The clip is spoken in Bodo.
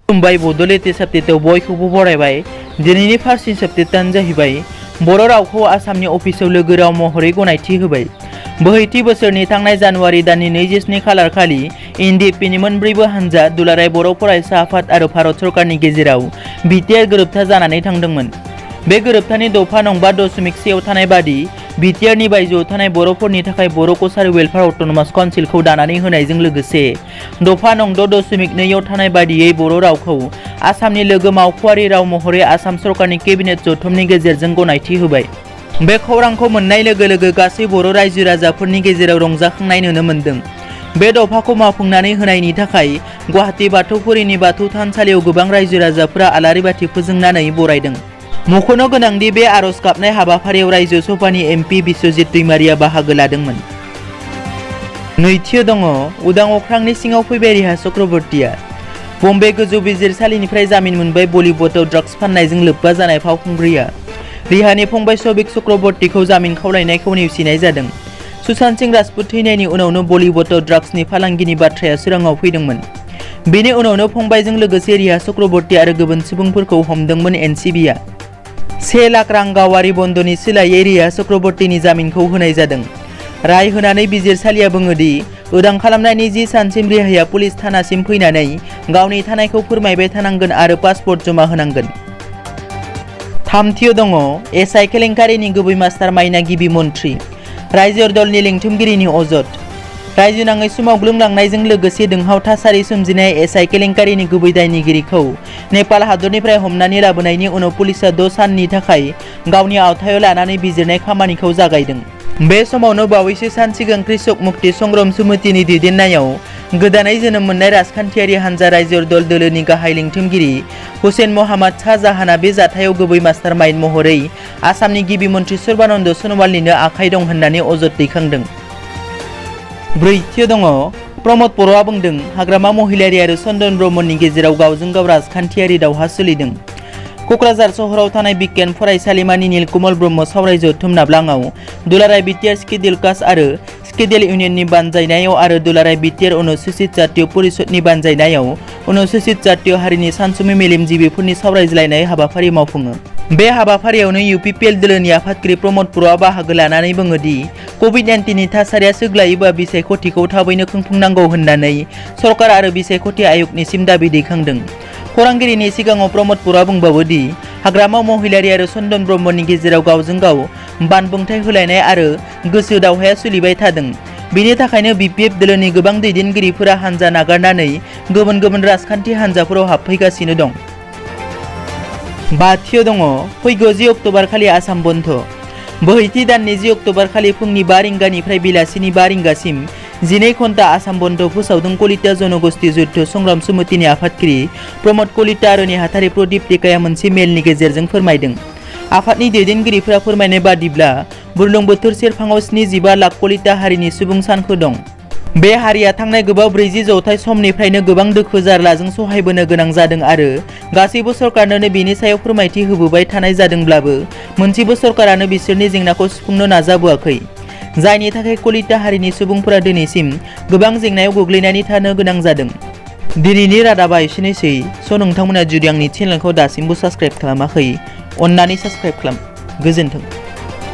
खुलुमबाय बड'लेण्ड साबजेक्टआव बयखौबो बरायबाय। दिनैनि फार्स्ट साबजेक्टआनो जाहैबाय बर' रावखौ आसामनि अफिसियेल लोगो राव महरै गनायथि होबाय। बोहैथि बोसोरनि थांनाय जानुवारि दाननि 27 खालार खालि एनडिएफबिनि मोनब्रैबो हानजा दुलाराय बर' फरायसा आफाद आरो भारत सरकारनि गेजेराव बिटिआर गोरोबथा जानानै थांदोंमोन। बे गोरोबथानि दफा नं 5.1 थानाय बादि बिटिआरनि बायजोआव थानाय बर'फोरनि थाखाय बर' कसारि वेलफेयार अट'नमास काउन्सिलखौ दानानै होनायजों लोगोसे दफा नं 6.2 थानाय बादियै बर' रावखौ आसामनि लोगो मावख'आरि राव महरै आसाम सरकारनि केबिनेट जथुमनि गेजेरजों गनायथि होबाय। बे खौरांखौ मोननाय लोगो लोगो गासै बर' रायजो राजाफोरनि गेजेराव रंजाखांनाय नुनो मोन्दों। बे दफाखौ मावफुंनानै होनायनि थाखाय गुवाहाटी बाथौफुरिनि बाथौ थानसालियाव गोबां रायजो राजाफोरा आलारि बाथि फोजोंनानै बरायदों। मख'नो गोनांदि बे आर'ज गाबनाय हाबाफारियाव रायजो सभानि एमपि बिश्वजित दैमारिया बाहागो लादोंमोन। नैथियाव दङ उदां अख्रांनि सिङाव फैबाय रिहा चक्रबर्तीया। बम्बे गोजौ बिजिरसालिनिफ्राय जामिन मोनबाय बलिउडआव ड्राग्स फाननायजों लोब्बा जानाय फावखुंग्रिया। रिहानि फंबाय सबिक चक्रबर्तीखौ जामिन खावलायनायखौ नेवसिनाय जादों। सुशांत सिंह राजपूत थैनायनि उनावनो बलिउडआव ड्राग्सनि फालांगिनि बाथ्राया सोराङाव फैदोंमोन। बेनि उनावनो फंबायजों लोगोसे रिहा चक्रबर्ती आरो गुबुन सुबुंफोरखौ हमदोंमोन एनसिबिआ। 1 लाख रां गावारि बन्दनि सोलायै रिहा चक्रबर्तीनि जामिनखौ होनाय जादों। राय होनानै बिजिरसालिया बुङोदि उदां खालामनायनि 10 सानसिम रिहाया पुलिस थानासिम फैनानै गावनि थानायखौ फोरमायबाय थानांगोन आरो पासपर्ट जमा होनांगोन। थामथियाव दङ एसआइ केलेंकारिनि गुबै मास्टार माइन्डआ गिबि मन्थ्रि। रायजो दलनि लिंथुमगिरिनि अजद। रायजो नाङै सोमावग्लुंलांनायजों लोगोसे दुंहाव थासारि सोमजिनाय एसआइ केलेंकारिनि गुबै दायनिगिरिखौ नेपाल हादरनिफ्राय हमनानै लाबोनायनि उनाव पुलिसआ 6 साननि थाखाय गावनि आवथायाव लानानै बिजिरनाय खामानिखौ जागायदों। बे समावनो बावैसो सान सिगां कृषक मुक्ति संग्राम समितिनि दैदेननायाव गोदानै जोनोम मोननाय राजखान्थियारि हानजा रायजो दल दोलोनि गाहाय लिंथुमगिरि हुसेन मोहाम्मद शाहजाहानआ बे जाथायाव गुबै मास्टार माइन्ड महरै आसामनि गिबि मन्थ्रि सर्बानन्द सन'वालनिनो आखाइ दं होननानै अजद दैखांदों। ब्रैथियाव दङ प्रमद बर'आ बुंदों हाग्रामा महिलारि आरो चन्दन ब्रह्मनि गेजेराव गावजों गाव राजखान्थियारि दावहा सोलिदों। क'क्राझार सहराव थानाय बिगियान फरायसालिमानि नीलकमल ब्रह्म सावराय जथुम नाब्लाङाव दुलाराय बिटिआर स्किडिउल कास्ट आरो स्किडिउल इउनियननि बानजायनायाव आरो दुलाराय बिटिआर अनुसूचित जातीय परिषदनि बानजायनायाव अनुसूचित जातीय हारिनि सानसुमै मेलेमजिबिफोरनि सावरायज्लायनाय हाबाफारि मावफुङो। बे हाबाफारियावनो इउपिपिएल दोलोनि आफादगिरि प्रमद बर'आ बाहागो लानानै बुङोदि कभिड-19नि थासारिया सुग्लायोबा बिसायख'थिखौ थाबैनो खुंफुंनांगौ होननानै सरकार आरो बिसायख'थि आय'गनिसिम दाबि दैखांदों। खौरांगिरिनि सिगाङाव प्रमद बर'आ बुंबावोदि हाग्रामा महिलारि आरो चन्दन ब्रह्मनि गेजेराव गावजों गाव बानबुंथाय होलायनाय आरो गोसो दावहाया सोलिबाय थादों। बेनि थाखायनो बिपिएफ दोलोनि गोबां दैदेनगिरिफोरा हानजा नागारनानै गुबुन गुबुन राजखान्थि हानजाफोराव हाबफैगासिनो दं। बाथियाव दङ फैगौ 10 अक्ट'बर खालि आसाम बन्द। बोहैथि दाननि 10 अक्ट'बर खालि फुंनि 5 रिंगानिफ्राय बेलासिनि 5 रिंगासिम 12 घन्टा आसाम बन्द फोसावदों कलिता जनगोष्ठी जुद्ध संग्राम समितिनि आफादगिरि प्रमद कलिता आरो नेहाथारि प्रदीप टेकाया मोनसे मेलनि गेजेरजों फोरमायदों। आफादनि दैदेनगिरिफोरा फोरमायनाय बादिब्ला बुरलुंबुथुर सेरफाङाव 75 लाख कलिता हारिनि सुबुं सानखो दं। बे हारिया थांनाय गोबाव 40 जौथाइ समनिफ्रायनो गोबां दुखु जारलाजों सहायबोनो गोनां जादों आरो गासैबो सरकारनोनो बेनि सायाव फोरमायथि होबोबाय थानाय जादोंब्लाबो मोनसेबो सरकारानो बिसोरनि जेंनाखौ सुफुंनो नाजाबोआखै। जायनि थाखाय कलिता हारिनि सुबुंफोरा दिनैसिम गोबां जेंनायाव गोग्लैनानै थानो गोनां जादों। दिनैनि रादाबा एसेनोसै। नोंथांमोना जुदि आंनि चेनेलखौ दासिमबो साबस्क्राइब खालामाखै अन्नानै साबस्क्राइब खालाम। गोजोन्थों।